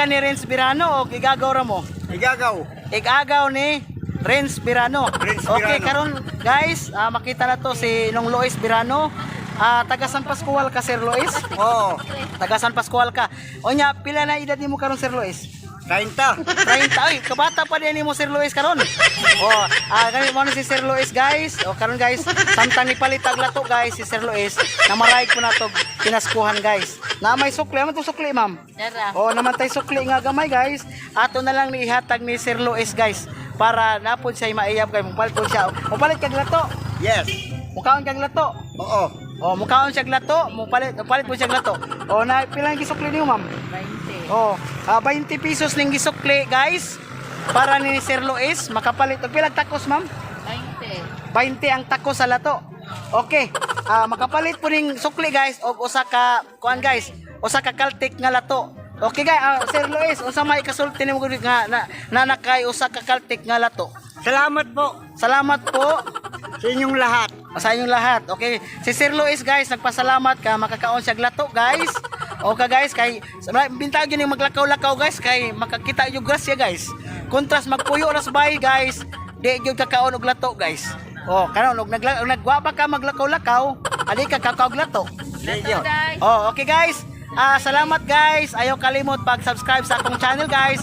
ka ni Renz Birano o igagaw ra mo? Igagaw. Igagaw ni Renz Birano. Renz Okay, Birano. karon guys, makita na to si Nong Luis Birano. Taga San Pascual ka, Sir Luis? Oo. Taga San Pascual ka. Onya, pila na edad nimo karon, Sir Luis? 30. 30. Ay, kabata pa din nimo, Sir Luis, karon. Oh, gani mo na si Sir Luis, guys. O karon guys, samtang ni palitag lato guys si Sir Luis, namaray ko na to pinaskuhan guys. Na may sukli, amo to sukli, ma'am? Dara. Oh, naman tay sukli nga gamay guys. Ato na lang niihatag ni Sir Luis guys para napod siya maiyab kay mupalit po siya. Mupalit kag lato. Yes. Mukaon kag lato. Oo. Oh, mukaon siya lato, mupalit, mupalit po siya lato. Oh, na pila ang gisukli niyo, ma'am? 20. Oh, 20 pesos ning gisukli guys para ni Sir Luis makapalit. Og pila takos, ma'am? 20. 20 ang takos sa lato. Okay. Makapalit po ning sukli guys og usa ka kuan guys, usa ka kaltik nga lato. Okay guys, Sir Luis, unsa may kasulti nimo gud nga na nakay usa ka kaltik nga lato? Salamat po Salamat po sa inyong lahat. sa inyong lahat. Okay, si Sir Luis guys, nagpasalamat ka makakaon siya og lato guys. Okay guys, kay bintag yun yung maglakaw-lakaw guys kay makakita yung grasya guys. Kontras magpuyo ras bay guys, di gyud kakaon og lato guys. Oh, karon og nagwaba ka maglakaw-lakaw, adi ka kakaog lato. Lato, guys. Oh, okay guys. Salamat guys. Ayaw kalimot pag-subscribe sa akong channel guys.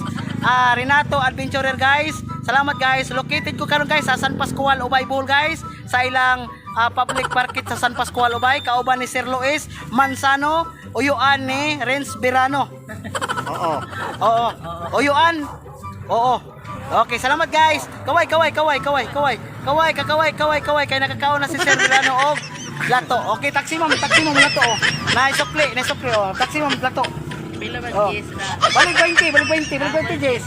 Renato Adventurer guys. Salamat guys. Located ko karon guys sa San Pascual Ubay Bohol guys, sa ilang public parkit sa San Pascual Ubay, kauban ni Sir Luis Manzano, uyuan ni Renz Birano. Oo. Oo. Uyuan. Oo. Okay, salamat guys. Kaway, kaway, kaway, kaway, kaway. Kaway, kakaway, kaway, kaway. Kay nakakaon na si Sir Birano og lato. Okay, taxi ma'am, taxi ma'am lato. Oh. Naisukli, naisukli oh. Taxi ma'am lato. Pila ba Oh. yes na? Balik 20, balik 20, balik 20, Jess.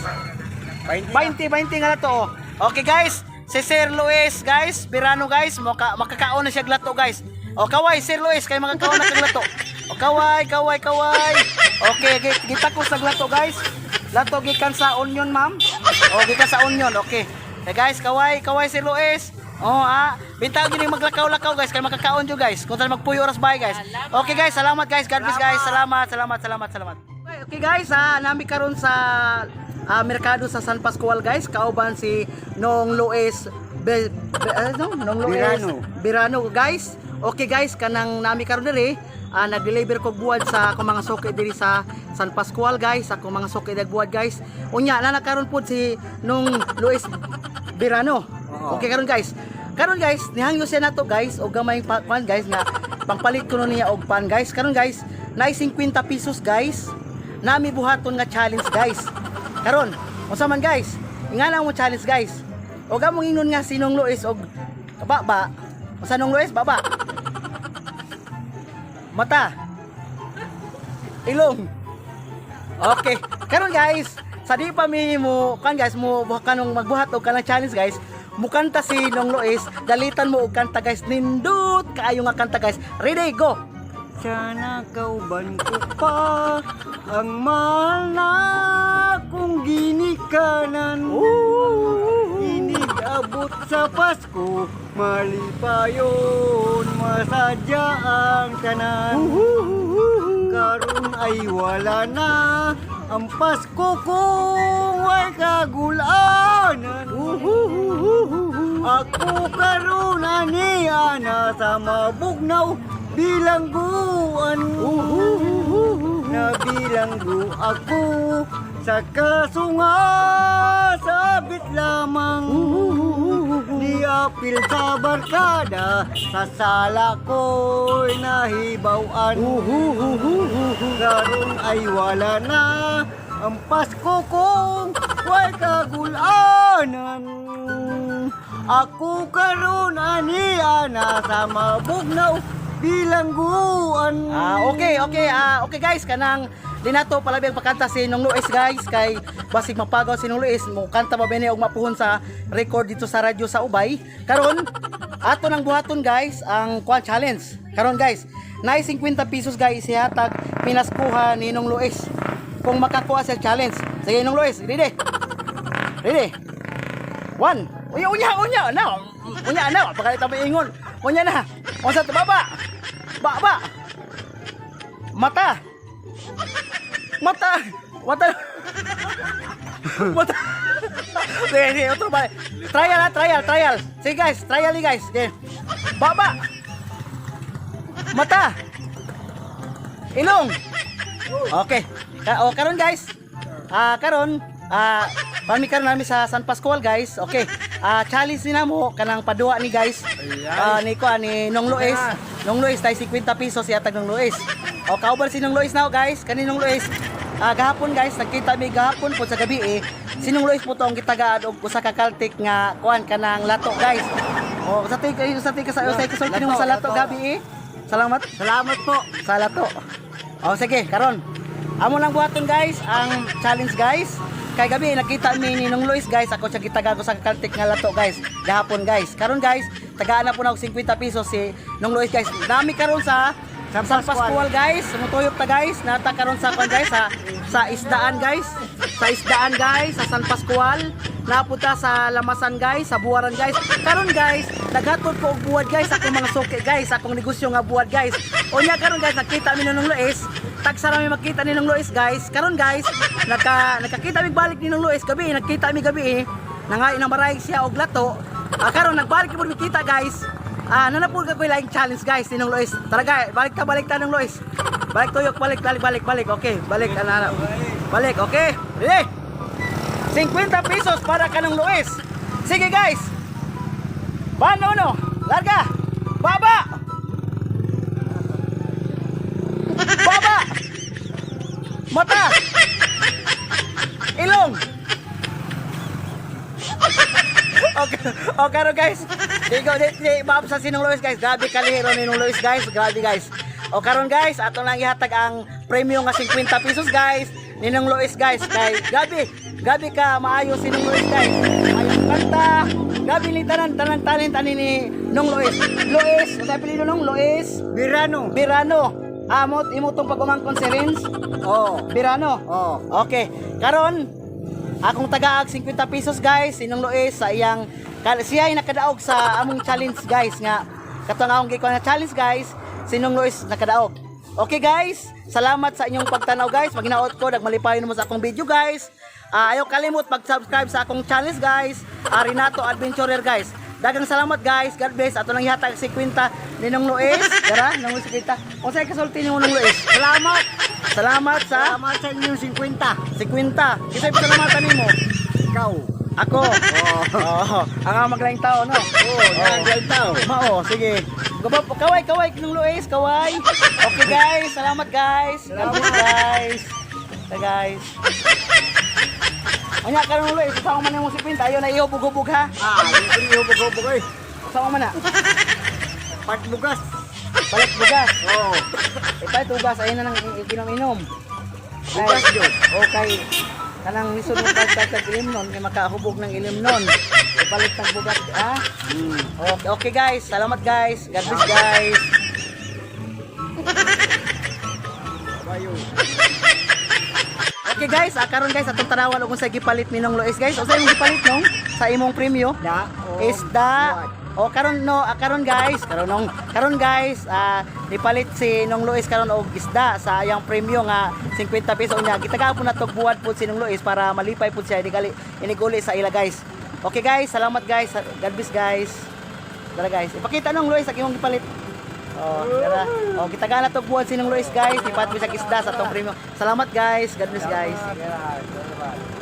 20. 20, 20 nga lato oh. Okay guys, si Sir Luis guys, Birano guys, makakaon na siya og lato guys. O kaway Sir Luis kay makakaon na kag lato. O kaway, kaway, kaway. Okay, gitakos nag lato guys. Lato gikan sa onion, ma'am. O gikan sa onion, okay. Okay guys, kaway, kaway Sir Luis. Oh, bitaw gyud ning maglakaw-lakaw guys kay makakaon jud guys. Kung tan magpuyo oras bay guys. Okay guys, salamat guys. God bless guys. Salamat, salamat, salamat, salamat. Okay guys, nami karon sa merkado sa San Pascual guys, kauban si Nong Luis Be, Be, ano? Nong Luis Birano. Birano guys. Okay guys, kanang nami karon diri, nag-deliver ko buwad sa akong mga suki diri sa San Pascual guys, akong mga suki buwad guys. Unya na nakaron pud si Nong Luis Birano. Oo. Okay karon guys. Karon guys, nihangyo siya nato guys og gamay pa kuan guys nga pangpalit kuno niya og pan guys. Karon guys, naay 50 pesos guys. Nami buhaton nga challenge guys. Karon, unsa man guys? Ingana mo challenge guys. Og among ingon nga sinong Luis og baba. Unsa nong Luis baba? Mata. Ilong. Okay. Karon guys, sa di pa mi mo kan guys mo kanong magbuhat og kanang challenge guys. Mukanta si Nong Luis, dalitan mo og kanta guys. Nindot kaayo nga kanta guys. Ready go. Sana kauban ko pa ang mahal na kong ginikanan. Inig abot sa Pasko, malipayon, masadya ang tanan. Karon ay wala na ang Pasko kung way kagulanan. Ako karon ani ana sa mabugnaw bilangguan. Nabilanggo ako sa kasunga sabit lamang. Niapil sa barkada sa sala ko'y nahibawan. Karon ay wala na ang Pasko kong way kagulanan. Ako karon ani ana sa mabugnaw bilangguan. Okay, okay. Okay guys, kanang di nato palabi ang pagkanta si Nong Luis guys kay basig mapagaw si Nong Luis mo kanta pa bini og mapuhon sa record dito sa radyo sa Ubay. Karon ato nang buhaton guys ang kwan challenge. Karon guys, naay 50 pesos guys ihatag pinaskuha ni Nong Luis. Kung makakuha sa challenge. Sige Nong Luis, ready? Ready? One. Unya, unya, unya. Na. Unya na. Pagkalit mo ingon. Unya na. Unsa to baba? Baba. Mata. Mata. Mata. Mata. Sige, sige, otro ba? Trial ha, trial, trial. Sige guys, trial ni guys. Sige. Baba. Mata. Ilong. Okay. O karon guys. Karon, pami karon nami sa San Pascual guys. Okay. Challenge ni namo kanang paduwa ni guys. Ni ko ni Nong Luis. Nong Luis tay 50 pesos iatag Nong Luis. O kauban si Nong Luis now guys. Kani Nong Luis. Gahapon guys, nagkita mi gahapon po sa gabi eh. Si Nong Luis po to ang gitagaan og usa ka kaltik nga kuan kanang lato guys. O sa ti sa ti ka sa sa kasulti nimo sa lato gabi eh. Salamat. Salamat po. Sa lato. O sige, karon. Amo lang buhaton guys, ang challenge guys. Kay gabi nakita mi ni Nong Luis guys, ako siya gitagaan ko sa kaltik nga lato guys. Gahapon guys. Karon guys, tagaan na po na og 50 pesos si Nong Luis guys. Nami karon sa San San Pascual. Pascual guys, sumutuyok ta guys, nata karon sa kwan guys sa isdaan guys. Sa isdaan guys, sa San Pascual, napunta sa Lamasan guys, sa Buwaran guys. Karon guys, naghatod ko og buwad guys sa akong mga suki guys, sa akong negosyo nga buwad guys. Unya karon guys, nakita mi Nung Luis, tagsa ra mi makita ni Nung Luis guys. Karon guys, nakakita mi balik ni Nung Luis gabi, nagkita mi gabi eh. Nangay nang marayig siya og lato. Karon nagbalik pud mi kita guys. Nanapul ka ko laing challenge guys ni Nung Luis. Tara guys, balik ta, balik ta Nung Luis. Balik tuyok, balik, balik, balik, balik. Okay, balik ana ana. Balik, okay. Ready? 50 pesos para ka Nung Luis. Sige guys. Bano no? Larga. Baba. Baba. Mata. Ilong. Okay, okay ro guys. Di ko di, di maabsa si Nung Luis guys. Grabe kalihero ni Nung Luis guys. Grabe guys. O karon guys, ato lang ihatag ang premyo nga 50 pesos guys ni Nung Luis guys. Kay grabe, grabe ka maayo si Nung Luis guys. Maayo kanta. Grabe ni tanan tanan talent ani ni Nung Luis. Luis, unsa apelyido nung Luis? Birano. Birano. Amot imo tong pag-umangkon si Renz. Oh. Birano. Oh. Okay. Karon, akong tagaag 50 pesos guys, sinong Luis sa iyang siya ay nakadaog sa among challenge guys nga katong akong gikuha na challenge guys, sinong Luis nakadaog. Okay guys, salamat sa inyong pagtanaw guys. Maginaot ko, nagmalipayon mo sa akong video guys. Ayaw kalimot mag-subscribe sa akong challenge guys. Renato Adventurer guys. Dagang salamat guys. God bless. Ato lang ihatag 50 ni Nong Luis. Dara, Nong Luis 50. Unsay kasulti nimo Nong Luis? Salamat. Salamat sa Salamat sa inyong 50. 50. Kisay pasalamatan nimo. Ikaw. Ako. Oo. Ang amag lang tao no. Oo, oh, tao. Mao, sige. Gaba, kaway, kaway, Nung Luis, kaway. Okay guys, salamat guys. God bless guys. Ta guys. Anya karon Nung Luis, usawa man nimo si Pinta, ayo na ihubog-hubog ha. Hindi ko hubog-hubog eh. Usawa man na. Patbugas. Palit bugas. Oo. Ipalit bugas ayun na nang inom-inom. Bugas yun. Okay. Kanang lisod mo pagtagtag ilim nun, kay makahubog ng ilim nun. Ipalit ng bugas, ha? Okay, okay guys, salamat guys. God bless guys. Bayo. Okay guys, karon guys atong tanawan og unsa gipalit ni Nong Luis guys. Unsa imong gipalit nong sa imong premyo? Da. O, Isda. O karon no, karon guys, karon nong, karon guys, nipalit si Nong Luis karon og isda sa iyang premyo nga 50 pesos unya. Gitagaan po na tog buwad po si Nong Luis para malipay po siya inigali iniguli sa ila guys. Okay guys, salamat guys. God bless guys. Tara guys, ipakita Nong Luis ang imong gipalit. Oh, tara. Oh, gitagaan na tog buwad si Nong Luis guys. Nipalit mo siya isda sa atong premyo. Salamat guys. God bless guys. Salamat.